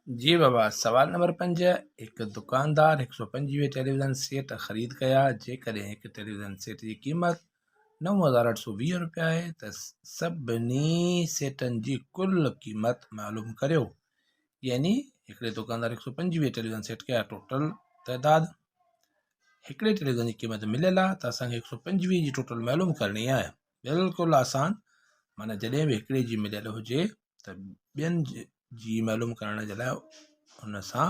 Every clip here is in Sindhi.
جي بابا، سوال نمبر 5، هڪ دڪاندار 125 ٽيليويزن سيٽ خريد ڪيا، جيڪڏهن هڪ ٽيليويزن سيٽ جي قيمت 9820 روپيا آهي ته سڀني سيٽن جي ڪل قيمت معلوم ڪريو. يعني هڪڙي دڪاندار 125 ٽيليويزن سيٽ ڪيا، ٽوٽل تعداد هڪڙي ٽيليويزن جي قيمت مليل آهي ته اسان کي 125 جي ٽوٽل معلوم ڪرڻي آهي. بلڪل آسان، معنيٰ جڏهن به هڪڙي جي مليل هجي ته ٻين جي معلوم ڪرڻ جي لاء ان سان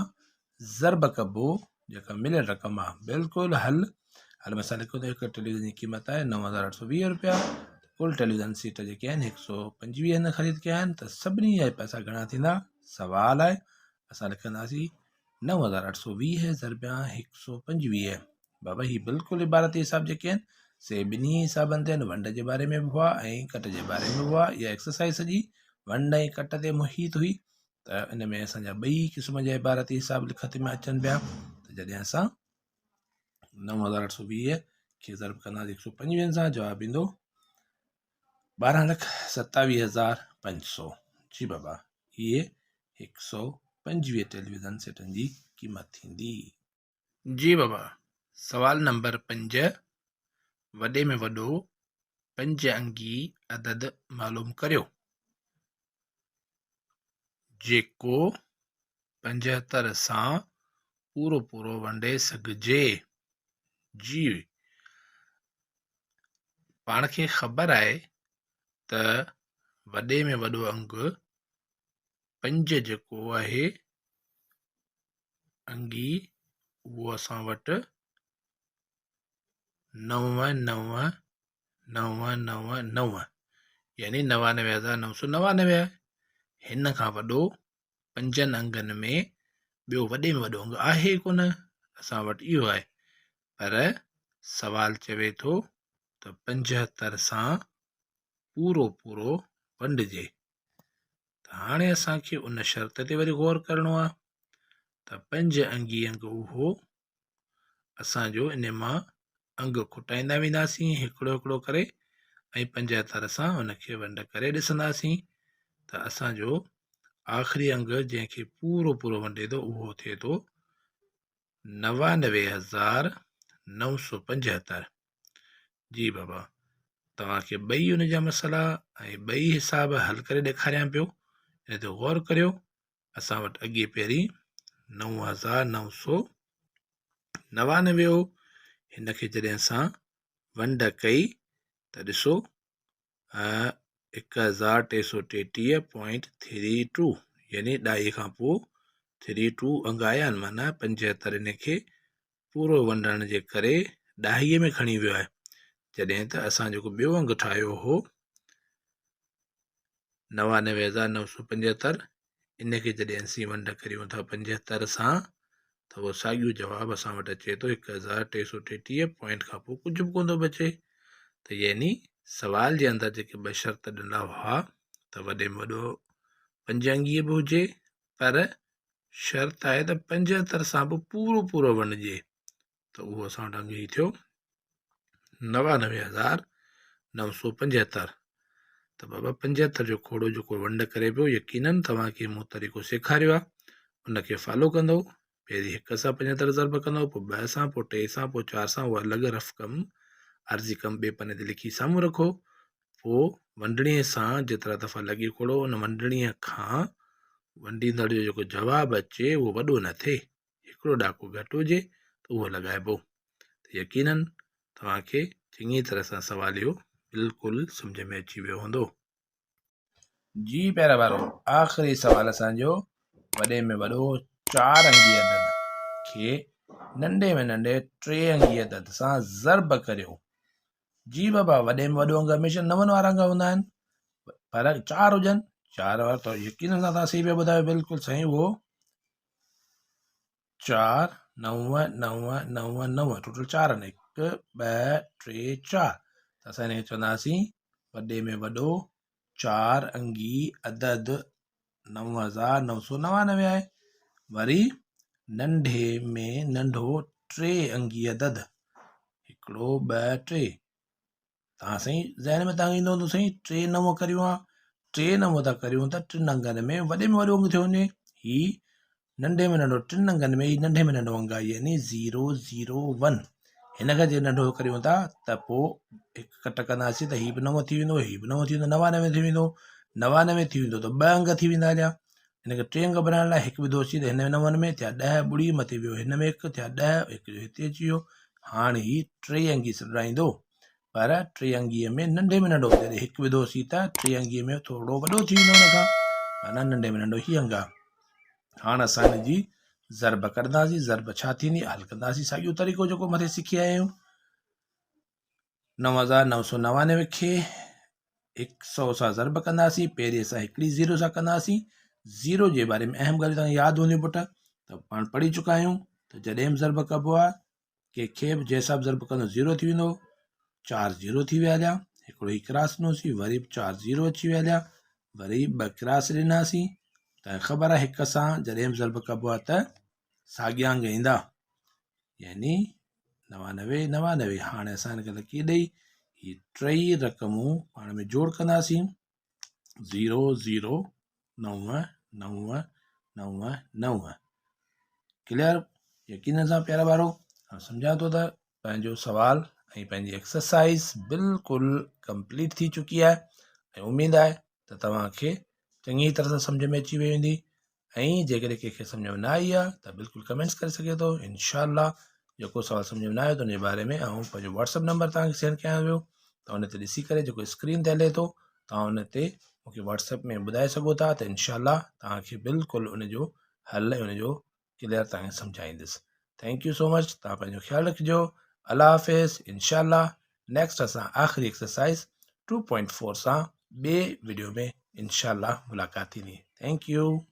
ضرب ڪبو جيڪا مليل رقم آهي. بلڪل حل حل ۾ اسان لکيو ته هڪ ٽيليويزن جي قيمت آهي 9820 روپيا، ڪل ٽيليويزن سيٽ جيڪي آهن 125 هن خريد ڪيا آهن ته سڀني جا پئسا گهڻا ٿيندا؟ سوال آهي، اسان لکنداسين 9820 ضربيان 125. بابا هي بلڪل عبارتي حساب جيڪي آهن سي ٻنهي حسابن تي آهن، ونڊ جي باري ۾ به هئا ۽ ڪٽ جي باري ۾ به هئا. اها ايڪسرسائز سڄي ونڊ ۽ ڪٽ تي محيط هئي ته ان ۾ اسان جا ٻئي قسم جا عبارتي حساب لکت ۾ اچن پيا. ته جڏهن اسان 9820 کي ضرب ڪنداسين 125 سان، جواب ايندو 1227500. جي بابا، هي 125 ٽيليويزن سيٽن جي قيمت ٿيندي. جي بابا، سوال نمبر 5، وڏي ۾ وڏو پنج انگي عدد معلوم ڪريو جيڪو 75 سان پورو پورو ونڊي سگهجي. جي پاڻ کي خبر آهي ته وڏي ۾ وڏو انگ پنج جيڪو آهي انگي اهو اسان وٽ 9 9 9 9 9 يعني 99999 آهي. هن کان وڏو پنجن انگن ۾ ٻيو وڏي ۾ وڏو انگ آهي ئي ڪونه، اسان وٽ اهو آهي. پر سوال چوي ٿو ته 75 سان پورو پورو ونڊجي. ته هاڻي اسان کي ان شرط تي وري غور ڪرڻو آهي ته پنج انگي انگ اهو اسان جو ان مان انگ کٽائيندا وينداسين هڪڙو هڪڙو ڪري ۽ 75 سان ان کي ونڊ ڪري ڏسنداسين ته اسان جو آخري انگ جنهن کي پورو پورو ونڊي ٿو اهو ٿئي ٿو 99975. جي بابا، توهان کي ٻئي ان جا مسئلا ۽ ٻئي حساب حل ڪري ڏيکاريان پيو، ان تي غور ڪريو. اسان وٽ اڳي پهرين 9999 هو، هن کي جڏهن اسان ونڊ ڪئي ته ڏسو 1333.32، يعني ڏهائي کان پوء ٿري ٽو انگ آيا آهن، معنيٰ 75 ان کي پورو ونڊڻ جي ڪري ڏهائي ۾ کڻي ويو آهي. جڏهن ته اسان جيڪو ٻيو انگ ٺاهيو هو 99975، ان کي جڏهن اسين ونڊ ڪريون ٿا 75 سان ته اهو ساڳيو جواب اسان وٽ اچي ٿو 1333 پوائنٽ کان پوء ڪجهه به ڪونه ٿو بچي. ته يعني سوال جي اندر جيڪي ٻه شرط ڏنا هئا ته وڏي ۾ وڏو پنج انگي به هجي، پر شرط آهي ته 75 سان به پورو پورو ونڊجي، ته اهو اسان وٽ انگ هي ٿيو 99975. ته بابا 75 جو کوڙو جيڪو ونڊ ڪري پيو، يقينن توهان کي مون طريقو سيکاريو آهي، ان کي فالو ڪندو. پهرين هڪ سان 75 ضرب ڪندو، پوء ٻه سان، پوء ٽي سان، پوء چار سان. اهو الڳ رف ڪم، عارضي ڪم ٻئي پني تي لکي سامهون رکو. پوء ونڊڻيء سان جيترا دفعا لڳي کوڙو، ان ونڊڻيء کان ونڊيندڙ جو جيڪو جواب اچي اهو وڏو نه ٿئي، هڪڙو ڏاڪو گهٽ هجي ته اهو لڳائبو. ته يقينن توهان کي چڱي طرح سان سوال اهو بلڪل سمجهه ۾ اچي ويو هوندو. جي پيارا ٻارو، آخري سوال اسان جو وڏي ۾ وڏو چار انگي عدد کي ننڍي ۾ ننڍي ٽي انگي عدد سان ضرب ڪريو. جي بابا، وڏي ۾ وڏو انگ هميشه نون وارا انگ هوندا آهن، پر چار هجن، چار وارا ته يقين سان توهان صحيح پيا ٻڌايو، بلڪل صحيح. اهو 4 9 9 9 9 ٽوٽل چار آهن، هڪ ٻه ٽي چار. ته اسان هن کي چونداسين وڏي ۾ وڏو چار انگي عدد 9999 آهي. وري ننڍي ۾ ننڍو ٽي انگي عدد هڪڙو ٻه ٽي. توهان سائين ذهن ۾ توهان کي ايندو هوندو سائين ٽي نو ڪريون ها، ٽي نو ٿا ڪريون ته ٽن انگن ۾ وڏي ۾ وڏو انگ ٿيو وڃي. هي ننڍي ۾ ننڍو ٽن انگن ۾ هي ننڍي ۾ ننڍو انگ آهي يعني زيرو زيرو ون. هن کان جي ننڍو ڪريون ٿا ته پوء هڪ ڪٽ ڪنداسين ته هي به نو ٿي ويندو هي به نو ٿي ويندو 99 ٿي ويندو. 99 ٿي ويندو ته ٻه انگ ٿي ويندا هليا. هن کي ٽي انگ بنائڻ لاء هڪ وڌوسين ته هن ۾ نون ۾ ٿيا 10 ٻڙي مٿي ويو هن ۾ هڪ ٿيا 10 هڪ جو هتي اچي ويو. هاڻ هي ٽي انگي سڏرائيندو پر ٽي انگيء ۾ ننڍي ۾ ننڍو جڏهن هڪ وڌوسين ته ٽي انگيء ۾ ٿورو وڏو ٿي ويندو هن کان معنيٰ ننڍي ۾ ننڍو هي انگ آهي. هاڻ اسان هن جي ضرب ڪڍنداسين ضرب ڇا ٿيندي حل ڪنداسين ساڳيو طريقو جيڪو مٿي سکي آيا آهيون 9999 کي هڪ سو سان ضرب ڪنداسين پهرين اسان هڪڙي زيرو سان ڪنداسين زيرو جي باري ۾ اهم ڳالهيون توهان ياد هونديون پٽ ته پاڻ پڙهي چڪا آهيون ته جڏهن به ضرب ڪبو آهي ڪنهن کي به جنهن سان به ضرب ڪندو زيرو ٿي ويندو چار زيرو ٿي ويا هليا هڪڙو هي ڪراس ڏنوسين وري به چار زيرو اچي ويا هليا وري ٻه ڪراس ڏناسين ته خبر آهي هڪ سان جڏهن به ضرب ڪبو آهي ته ساڳيا انگ ايندا يعني 99 99 هاڻي اسان هن کي لڪير ڏئي هي ٽئي رقمون پاڻ ۾ جوڙ ڪنداسين 0 0 9 9 9 9 ڪليئر يقين سان پيارا ٻارو آئون سمجهان ٿو ته پنهنجو سوال ۽ پنهنجي ايڪسرسائز بلڪل ڪمپليٽ ٿي چڪي آهي ۽ اميد آهي ته توهان کي چڱي طرح سان سمجھ ۾ اچي وئي هوندي ۽ جيڪڏهن ڪنهن کي سمجھ ۾ نه آئي آهي ته بلڪل ڪمينٽس ڪري سگهي ٿو انشاء الله جيڪو سوال سمجھ ۾ نه آيو ته ان جي باري ۾ آئون پنهنجو واٽس اپ نمبر توهان کي سينڊ ڪيان پيو ته ان تي ڏسي ڪري جيڪو اسڪرين تي هلي ٿو توهان ان تي مون کي واٽس ايپ ۾ ٻڌائي سگهو ٿا ته انشاء الله توهان کي بلڪل ان جو حل ۽ ان جو ڪليئر توهان کي سمجهائيندس thank you سو مچ توهان پنهنجو خيال رکجو الله حافظ انشاء الله نيڪسٽ اسان آخري ايڪسرسائز 2.4 سان ٻي ويڊيو ۾ انشاء الله ملاقات ٿيندي thank you.